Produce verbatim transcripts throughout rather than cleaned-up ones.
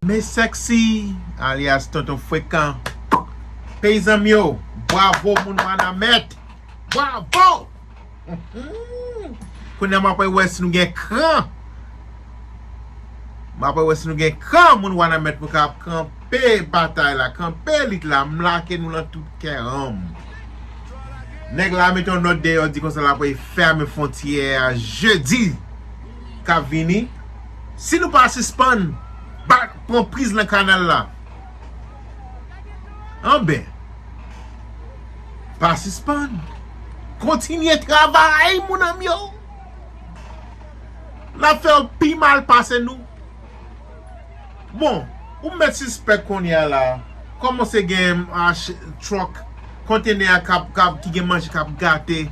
Men Sexy, alyas Tonton Frekan. Peyizan m yo, bravo moun Wanament. Bravo! Kounye a m ap wè si nou gen kran. M ap wè si nou gen kran moun Wanament pou ka kanpe batay la, kanpe lit la. M lage nou lan tout kè an m. Nèg la mete yon nòt deyò, di konsa l ap fèmen fwontyè a jedi k ap vini. Si nou pa sispann bat, pran priz nan kanal la, anben, pa sispann. Kontinye travay, mon ami yo. L ap fè yo pi mal pase nou. Bon, ou mèt sispèk kounye a la. Kòmanse gen mach, tròk, kontenè a k ap, k ap, ki gen manje k ap gate.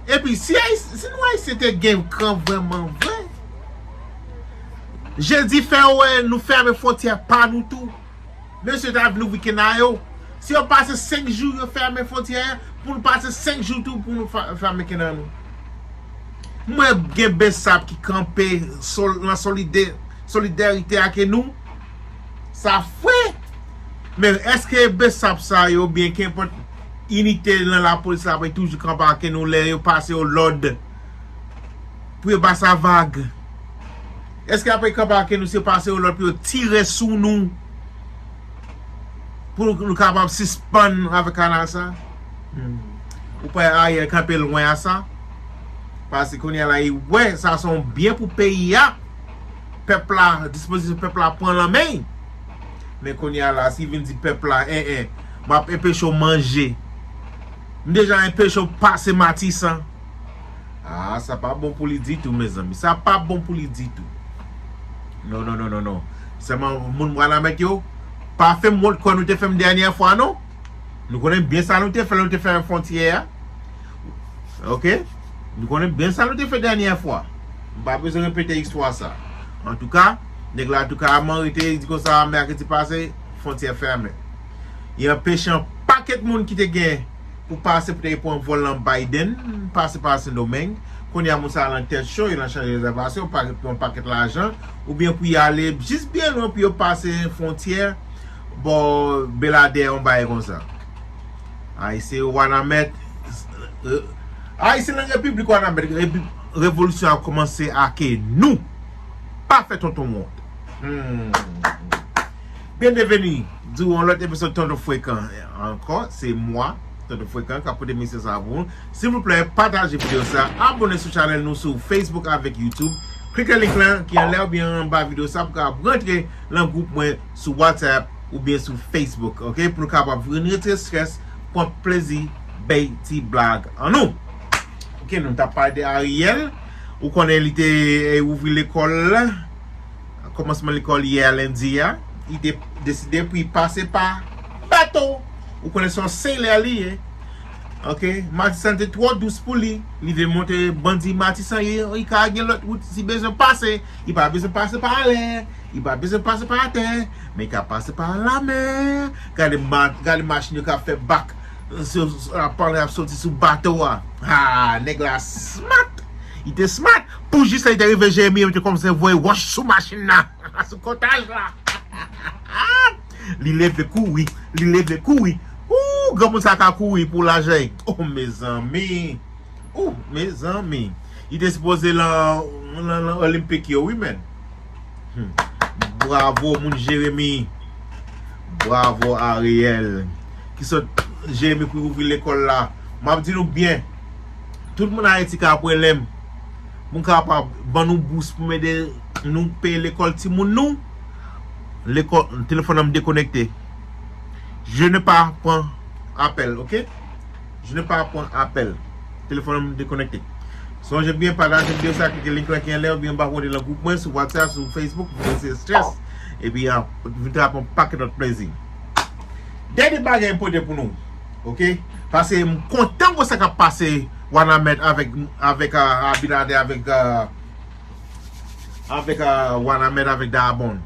Epi, si Ayis-, si nou Ayisyen te gen kran vrèman vre, jedi fè wè nou fèmen fwontyè pa nou tou. Mesye ta vin ouvri kenn a yo. Si yo pase senk jou yo fèmen fwontyè a, pou nou pase senk jou tou pou nou fa-, fèmen kenn an nou. Mwen gen besap ki kanpe sol-, nan solide-, solidarite ak nou. Sa fre. Men èske besap sa yo, oubyen kenpòt inite nan lapolis la, ap toujou kanpe ak nou lè yo pase yo lòd pou yo ba sa vag? Èske y ap kanpe ak nou si yo pase yo lòd pou yo tire sou nou? Pou nou, nou kapab sispann avèk kanal sa? Hmm. Ou pa Ariel kanpe lwen a sa? Paske kounye a la, li wè sa se yon byen pou peyi a. Pèp la, dispozisyon pèp la pran lan men l. Men kounye a la, si vin di pèp la, en, en, m ap enpeche w manje. M deja enpeche w pase Matisan. Ah, sa pa bon pou li ditou, mezanmi. Sa pa bon pou li ditou. Non, non, non, non, non. Sèlman moun Wanament yo, pa fè m wont kò nou te fè m dènyè fwa, non. Nou konnen byen sa nou te fè, nou te fè fwontyè a. Oke? Nou konnen byen sa nou te fè dènyè fwa. M pa bezwen repete istwa sa. Antouka, nèg la, antouka, a man rete, di konsa, mèkredi pase, fwontyè fèmen. Li anpeche yon pakèt moun ki te gen pou pase pou te pran vòl nan Biden, pase pa Sendomeng. Kounye a moun sa a lan tèt cho, yo lan chanje rezèvasyon, pa, pran pakèt lajan, oubyen pou y ale jis byen lwen pou yo pase fwontyè bò Beladè, yon bagay konsa. Ayisyen yo Wanament, euh, Ayisyen nan Repiblik Wanament, repi-, revolisyon ap kòmanse ake nou. Pa fè tonton wont. Hmm. Bienvenue dans un autre épisode Tonton Frekan. Ankò, se mwen, Tonton Frekan, k ap pote mesaj sa pou nou. Silvouplè, pataje videyo sa, abòne sou chanèl nou sou Facebook avèk YouTube. Klike link lan ki anlè oubyen anba videyo sa pou w kapab rantre nan gwoup mwen sou WhatsApp oubyen sou Facebook, oke? Pou nou kapab vin retire strès, pran plezi, bay ti blag an nou. Oke, nou t ap pale de Ariel. Ou konnen li te, eh, ouvri lekòl la. Kòmansman lekòl yè lendi a, li te deside pou li pase pa bato. Ou konnen se yon selè li ye. Oke, Matisan te twò dous pou li. Li vle montre bandi Matisan li, li ka gen lòt wout si bezwen pase. Li pa bezwen pase pa anlè. Li pa bezwen pase pa atè. Men li ka pase pa lanmè. Gade ma-, gade machin yo k ap fè bak. Sou, sou, ap pale, ap soti sou bato a. Ah, nèg la smart. Li te smart. Pou jis la, li te rive Jeremi, li te kòmanse voye wòch sou machin nan. Sou kontaj la. Li leve kouri, li leve kouri. Ooh, granmoun sa ka kouri pou lajan. Oh, mezanmi. Ooh, mezanmi. Li te sipoze lan, lan, lan Olenpik yo, wi, men. Hmm. Bravo, moun Jeremi. Bravo, Ariel. Ki sot Jeremi pou ouvri lekòl la. M ap di nou byen. Tout moun Ayiti ka ap rele m. Moun ka ap ban nou bous pou m ede nou peye lekòl timoun nou. Lekòl, telefòn nan dekonekte. Je ne pas prend appel, oke? Je ne pas prend appel. Telefòn nan dekonekte. Sonje byen, pataje videyo sa, klike link la ki anlè, oubyen ba kote lan gwoup mwen, sou WhatsApp, sou Facebook, pou retire strès. Epi, a, vin trape yon pakèt lòt plezi. Dènye bagay m pote pou nou, oke? Paske m kontan wè sa k ap pase Wanament avèk, avèk, a, Abinader, avèk, a, avèk, a, Wanament, avèk Dayabon.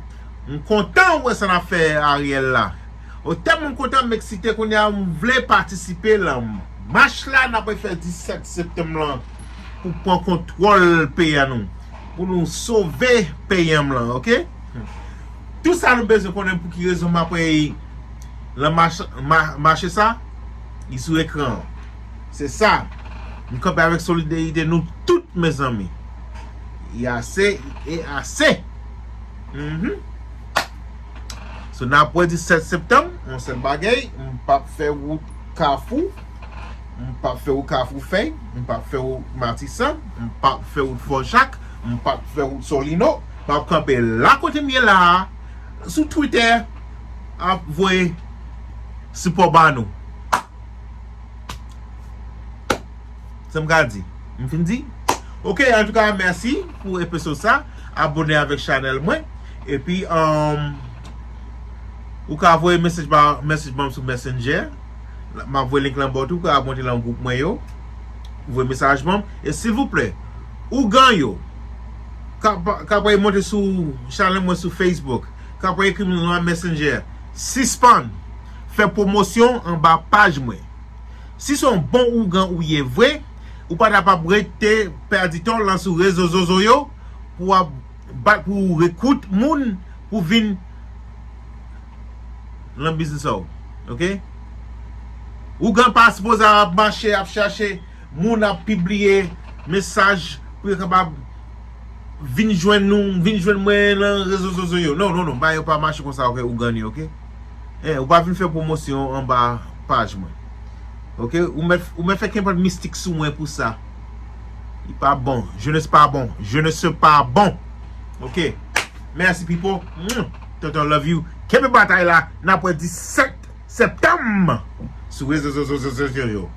M kontan wè sa n ap fè Ariel la. O tèlman m kontan, m eksite kounye a, m vle patisipe lan mach la n ap fè disèt septanm lan pou pran kontwòl peyi a nou. Pou nou sove peyi a m lan, oke? Tout sa nou bezwen konnen pou ki rezon m ap wè lan mach, ma, mache sa, li sou ekran an. Se sa. Nou kanpe avèk solidarite nou tout, mezanmi. E ase, e ase. Mhm. So, n ap wè disèt septanm, yon sèl bagay, m p ap fè wout Kafou, m p ap fè wout Kafou Fèy, m p ap fè wout Matisan, m p ap fè wout Fò Jak, m p ap fè wout Solino, m ap kanpe la kote m ye la a, sou Twitter, ap voye sipò ba nou. Sa m ka di. M fin di. Ok, antouka, mèsi pou episode sa. Abone avèk chanèl mwen. Epi, um, ou ka voye mesaj ba, mesaj ban m sou Messenger. M ap voye link lan ba w tou, ou ka monte lan gwoup mwen yo. Voye mesaj ban m. E silvouplè, ougan yo, k ap, k ap monte sou chanèl mwen sou Facebook, k ap ekri m nan Messenger, sispann fè pwomosyon anba paj mwen. Si se yon bon ougan ou ye vre, ou pa ta p ap rete pèdi tan w lan sou rezo zozo yo pou w ap bat pou w rekwout moun pou vin lan biznis ou. Ok? Ougan pa sipoze ap mache, ap chache moun, ap pibliye mesaj pou yo kapab vin jwenn nou, vin jwenn mwen lan rezo soso yo. Non, non, non, bagay yo pa mache konsa, ok, ougan yo, ok? Eh, ou pa vin fè pwomosyon anba paj mwen. Ok? Ou mèt, ou mèt fè kenpòt mistik sou mwen pou sa. Li pa bon. Je ne suis pas bon. Je ne suis pas bon. Ok? Mèsi, pipo. Mwah. Tonton love you. Kenbe batay la. N ap wè disèt septanm sou rezo soso yo.